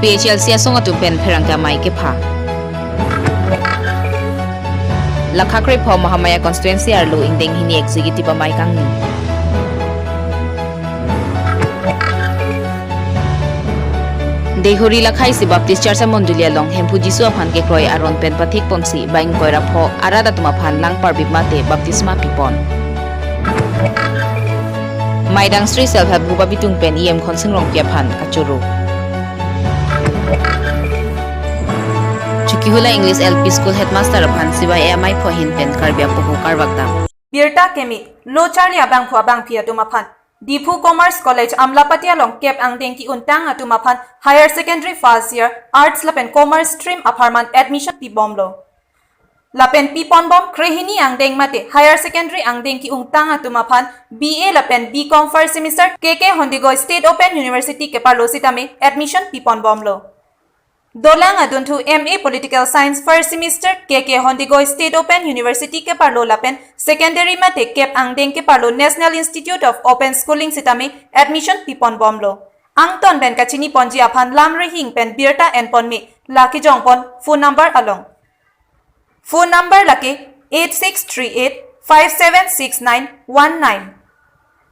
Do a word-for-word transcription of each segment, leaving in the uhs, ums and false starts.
P H L C asong atum pen pherangke amei kepha. Lakha krepho Mahamaya constituency arlo ingdeng hini executive amei kangni. Deihori Lakha isi Baptist Church amondoli along Hemphu Jisu aphan kekroi aron pen pathik ponsi ba ingkoi ra pho arat atum aphan lang parbip mate baptisma pipon. Maidang Sri Self Help Group abitung pen E M Khonsing Rongpi aphan kachoro. Chokihula English L P School Headmaster aphan C Y A amei pho ahin pen Karbi apoho karvakdam. Birta kemi, lo charli abangphu abangpi atum aphan. Diphu Commerce College Amlapati along kep angdeng ki-untang atum aphan Higher Secondary First Year Arts lapen Commerce Stream apharman admission pibomlo. Lapen piponbom krehini angdeng mate Higher Secondary angdeng ki-untang atum aphan B A lapen B Com First Semester K K Hondigoy State Open University keparlo sitame admission piponbomlo. Dolang adunthu M A Political Science First Semester K K Hondigoy State Open University keparlo lapen Secondary mate kep angdeng keparlo National Institute of Open Schooling sitame admission piponbomlo. Angton pen kachini ponji aphan lam rihing pen birta enpon me, la kejongpon phone number along. Phone number lake eight six three eight five seven six nine one nine.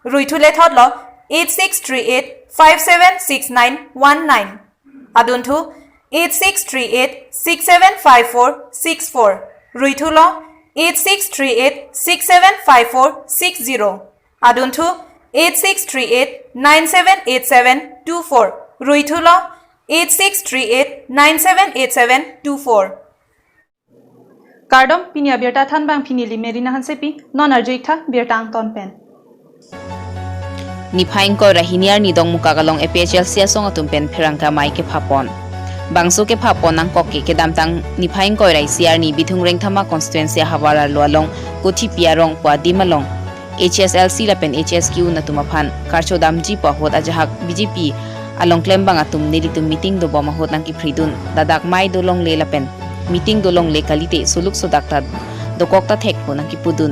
Ruithu lethotlo eight six three eight five seven six nine one nine. Adunthu eight six three eight six seven five four six four. Ruithulo eight six three eight six seven five four six zero. Adunthu eight six three eight nine seven eight seven two four. Ruithulo eight six three eight nine seven eight seven two four. Kardom, pini abirta thanbang pini Limerina Hansepi, non arju-ik tha birta angton pen. Niphai ingkoi ra hini arni Dongmukak along A P H L C asong atum pen pherangke amei kephapon. Bangso kephapon nangkok ke kedamtang niphai ingkoi ra isi arni Bithung Rengthama constituency ahavar arlo along Kothipi arong pu adim along H S L C lapen H S Q atum aphan karcho damji pu ahut ajahak B J P along klembang atum nelitum meeting dobom ahut nangkephridun, ladak mei dolongle lapen meeting dolongle kalite suluk sodak ta dokok ta thek pu nangkepudun.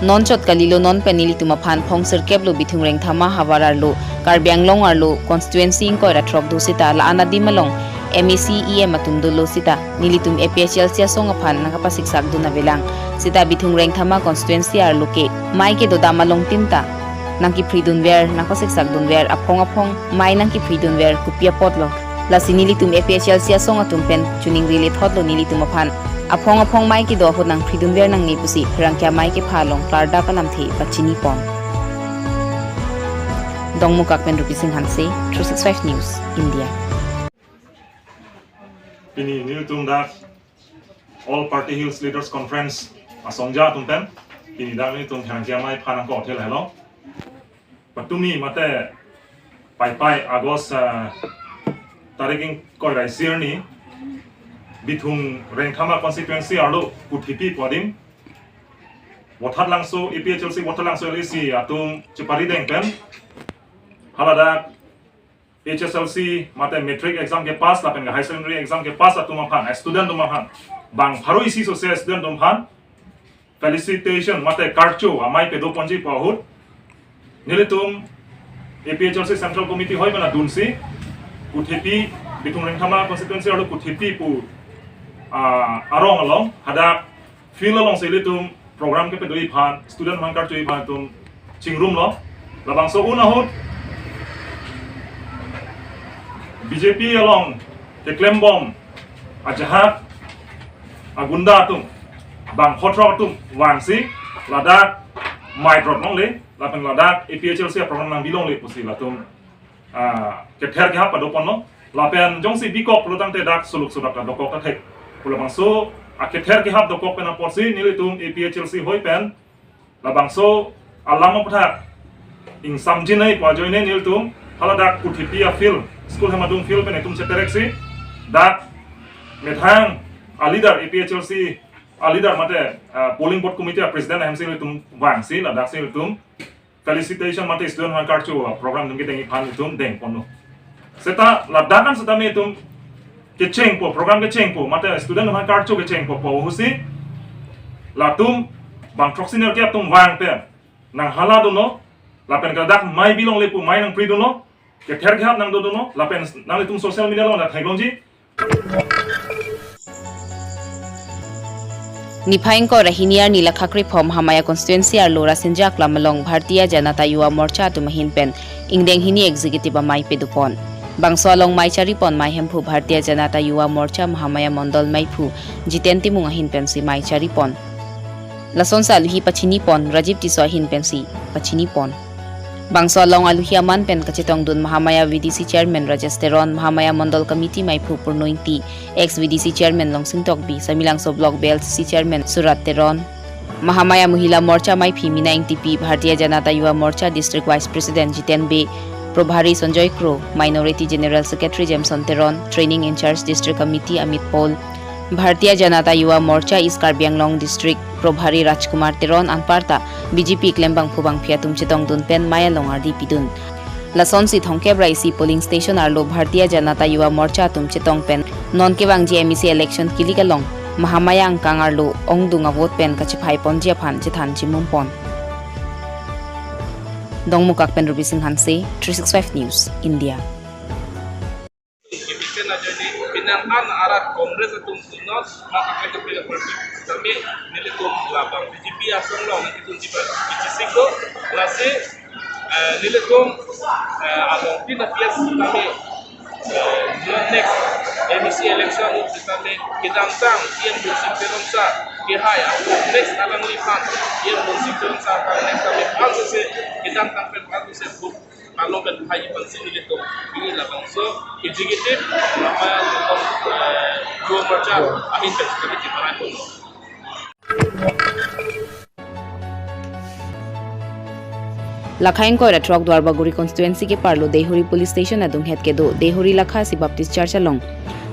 Non chot kalilo, non pen nelitum aphan phong sirkep lo Bithung Rengthama havar arlo, Karbi Anglong arlo constituency ingkoi ra throk do seta la-an adim along M A C E M atum dolo seta nelitum A P H L C asong aphan nangkapasiksak dun avelang. Seta Bithung Rengthama constituency arlo ke mei kedodam along tim ta nangkephridunver, nangpasiksak dunver, aphong aphong mei nangkephridunver kopi apotlo. Lasi nelitum A P H L C asong atum pen choningri lethotlo nelitum aphan. Aphong aphong mei kedo ahut nangphridunver nangne pusi pherangke amei kepha along klardak alamthe pachinipon. Dongmukak pen Rupi Singh Hanse, three six five News, India. Pini nelitum dak All Party Hills Leaders Conference asongja atum pen pini dak nelitum pherangke amei aphan nangkok thel helo. Patumi mate Paipai August, ah, tarik ingkoi ra isi arni Bithung Rengthama constituency arlo Kothipi pu adim Vothatlangso, A P H L C Vothatlangso L A C atum cheparideng pen haladak H S L C mate matric exam kepass lapen higher secondary exam kepass atum aphan, student atum aphan, bang pharo isi sose student atum aphan felicitation mate karcho amei pedoponji pu ahut nelitum A P H L C Central Committee hoi pen adunsi Kothipi, Bithung Rengthama constituency arlo Kothipi pu, ah, arong along hadak field alongsi ilitum program kepedoji aphan, student aphan karchoji aphan itum chingrumlo. Labangso un ahut B J P along keklembom ajahak agunda atum, bang hot rok atum vangsi ladak mei drop longle, lapen ladak A P H L C aprogram nangbi longle pusi latum, ah, kether kehap padoponlo. Lapen jongsi bikok pulotangte dak suluk sodak ta dokok ta thek. Pu labangso akether kehap dokok pen apotsi nelitum A P H L C hoi pen labangso alam aputhak ingsamjinei pu ajoine nelitum haladak Kothipi afield, school hem adung field pen itum chetereksi dak methang aleader, A P H L C aleader mate, ah, polling booth committee apresident ahemsi nelitum vangsi ladaksi nelitum felicitation mate student aphan karcho program atum kedengji aphan itum dengponlo. Seta ladak an setame itum kechengpo, program kechengpo mate student aphan karcho kechengpo pu ahutsi latum bang throksi nerkep atum vang pen nanghala dunlo, lapen ladak mei bilongle pu mei nangpridunlo, Kether kehap nangdoduno, lapen nanglitum social media along ta theklongji. Niphai ingkoi ra hini arni lakha krephom Mahamaya constituency arlo Rasinja Aklam along Bharatiya Janata Yuva Morcha atum ahin pen ingdeng hini executive amei pedupon. Bangso along mei charipon mei Hemphu Bharatiya Janata Yuva Morcha Mahamaya Mondol meiphu Jiten Timung ahin pensi mei charipon. Lasonsi aluhi pachinipon, Rajiv Tisso ahin pensi pachinipon. Bangso along aluhi aman pen kachetongdun Mahamaya V D C Chairman Rajesh Teron, Mahamaya Mondol Committee meiphu Purno Ingti, ex V D C Chairman Longsing Tokbi, Samelangso Block B L C C Chairman Surat Teron, Mahamaya Mohila Morcha meiphi Mina Ingtipi, Bharatiya Janata Yuva Morcha District Vice President Jiten Bey, Probhari Sanjoy Kro, Minority General Secretary Jameson Teron, Training in Charge District Committee Amit Paul, Bharatiya Janata Yuva Morcha East Karbi Anglong District Probhari Rajkumar Teron anparta B J P klembangphu bangphi atum chetongdun pen mei along ardi pidun. Lasonsi thomkep ra isi polling station arlo Bharatiya Janata Yuva Morcha atum chetong pen non kevangji M A C election kilik along Mahamaya angkang arlo ongdung avote pen kachephai ponji aphan chethan chimumpon. Dongmukak pen Ruby Singh Hanse, three six five News, India. Kevangtang ajoine penang an arat Congress atum sunot ma akai ke pega party kami nelitum labang B J P asong long nelitum jiba B J P sik do lasi, eh, nelitum, eh, along pina P S kami, eh, non next M A C election kami kedamtang P M Bunsing Teron sir kehai atum next alangliphan P M Bunsing Teron sir aphan next kami pansose kedamtang pen pansose vote along pen phai ipan si nelitum pini labangso executive Mahamaya, eh, Yuva Morcha ahin pen kami chiparai pon. Lakha ingkoi ra throk Duarbagori constituency keparlo Deihori Police Station adunghet kedo Deihori Lakha isi Baptist Church along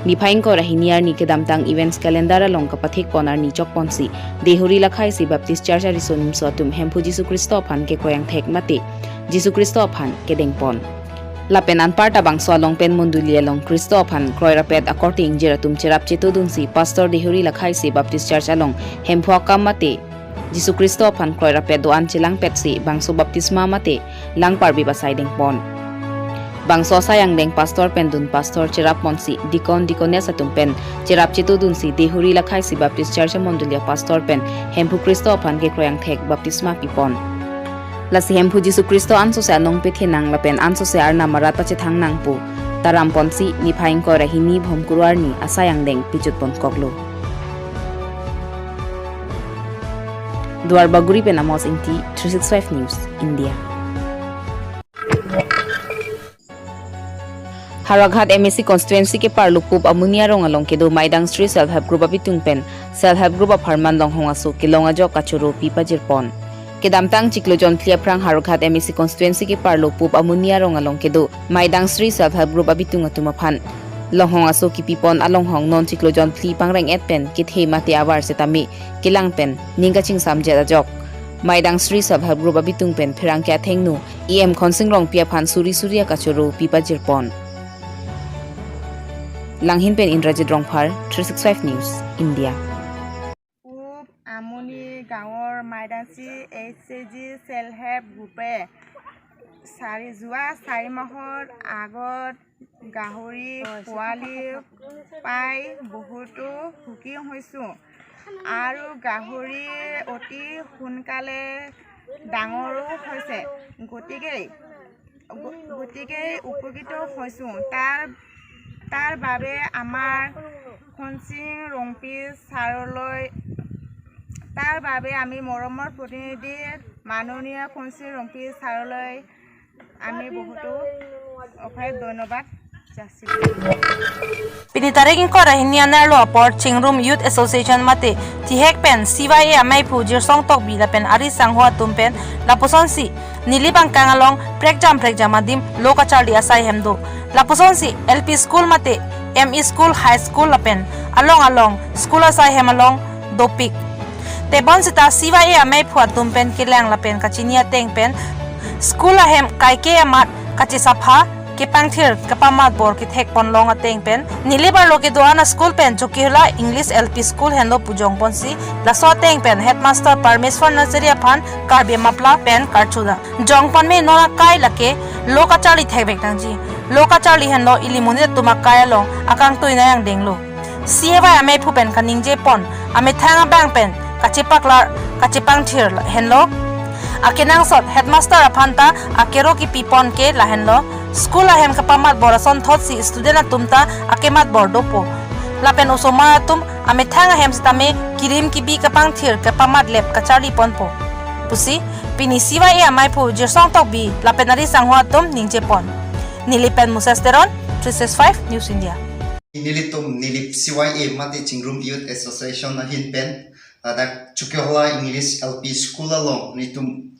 niphai ingkoi ra hini arni kedamtang events calendar along kapathekpon arni chokponsi Deihori Lakha isi Baptist Church ariso nimso atum Hemphu Jisu Khristo aphan kekroi angthek mate Jisu Khristo aphan kedengpon. Lapen anparta bangso along pen mondoli along Khristo aphan kroirapet akorte ingjir atum cherap chetodunsi Pastor Deihori Lakha isi Baptist Church along Hemphu akam mate Jisu Khristo aphan kroirapet do-an chelangpetsi bangso baptisma mate langparbip asai dengpon. Bangso asai angdeng pastor pen dun pastor cherapponsi deacon deaconess atum pen cherap chetodunsi Deihori Lakha isi Baptist Church amondoli apastor pen Hemphu Khristo aphan kekroi angthek baptisma pipon. Lasi Hemphu Jisu Khristo ansose anong pethenang lapen ansose Arnam arat pachethang nang pu taramponsi niphai ingkoi ra hini Bhomkuru arni asai angdeng pejutpon koklo. Duarbagori pen Amos Ingti, three six five News, India. Howraghat M A C constituency keparlo Pup Amuni arong along kedo Maidang Sri Self Help Group abitung pen Self Help Group apharman longhong aso kelong ajok kachoro pi pajirpon. Kedamtang chiklo jonphli aphrang Howraghat M A C constituency keparlo Pup Amuni arong along kedo Maidang Sri Self Help Group abitung atum aphan longhong aso kipipon alonghong non chiklo jonphli pangreng-et pen kethe mate avar setame kelang pen ning kachingsamjet ajok Maidang Sri Self Help Group abitung pen pherangke athengno E M Khonsing Rongpi aphan suri suri akachoro pi pajirpon. Langhin pen Indrajit Rongphar, three six five News, India. পূব আমনি গাঁৱৰ মাইদাংচি H A G self help গ্ৰুপে চাৰি, যোৱা চাৰি মাহৰ আগত গাহৰি পোৱালি পাই বহুতো সুখী হৈছোঁ আৰু গাহৰি অতি সোনকালে ডাঙৰো হৈছে। গতিকে গ-, গতিকে উপকৃত হৈছোঁ। তাৰ, তাৰ বাবে আমাৰ খনচিং ৰংপি ছাৰলৈ, তাৰ বাবে আমি মৰমৰ প্ৰতিনিধি মাননীয় খনচিং ৰংপি ছাৰলৈ আমি বহুতো অশেষ ধন্যবাদ যাচিছোঁ। Pini tarik ingkoi ra hini anerlo apor Chingrum Youth Association mate Tihek pen C Y A ameiphu Jirsong Tokbi lapen ari sangho atum pen lapusonsi Nilip angkang along prekjam prekjam adim lo kacharli asai hem do. Lapusonsi L P school mate M E school, high school lapen along along school asai hem along dopik. Tebon sita C Y A ameiphu atum pen kelang lapen kachini ateng pen school ahem kaike amat kachesapha kepangthir kepamat bor kethek pon long ateng pen Nilip arlo kedo-an a school pen Chokihola English L P School henlo pu jongponsi, laso ateng pen headmaster Parmeswar Nazari aphan Karbi Mapla pen karchuda. Jongpon me, non akai lake lo kacharli thekvek nangji. Lo kacharli henlo ili monit atum akai along akangtui nai angdenglo. C A Y amaiphu pen kaningje pon, amethang abang pen kachepaklar kachepangthir henlo. Akenangsot headmaster aphan ta akero kipi pon ke lahenlo. School ahem kepamat bor asonthotsi student atum ta akemat bor dopo. Lapen osomar atum amethang ahem sitame kirim kibi kepangthir kepamat lep kacharli ponpo pusi pini C Y A amaiphu Jirsong Tokbi lapen ari sangho atum ningje pon. Nilip pen Moses Teron, three six five News India. Nelitum Nilip C Y A mate Chingrum Youth Association ahin pen ladak Chokihola English L P School along nelitum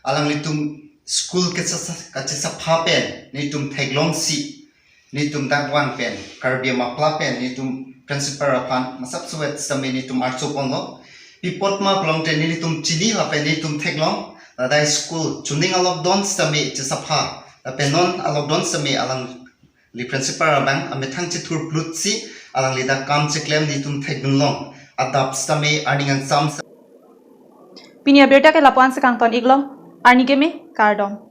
alanglitum school kachesa- kachesapha pen nelitum theklongsi nelitum dak vang pen Karbi Mapla pen nelitum principal aphan masap suet sitame nelitum archo ponlo. Pi apot ma pulote nelitum chini lapen nelitum theklong, ladak school chuning a lockdown sitame chesapha lapen non a lockdown sitame alangli principal abang amethang chethurplutsi alangli dak kam cheklem nelitum thekdunlong. Adap sitame arni kangsam. Pini abirta ke lapu-an si kangton iklo, arni keme, kardom.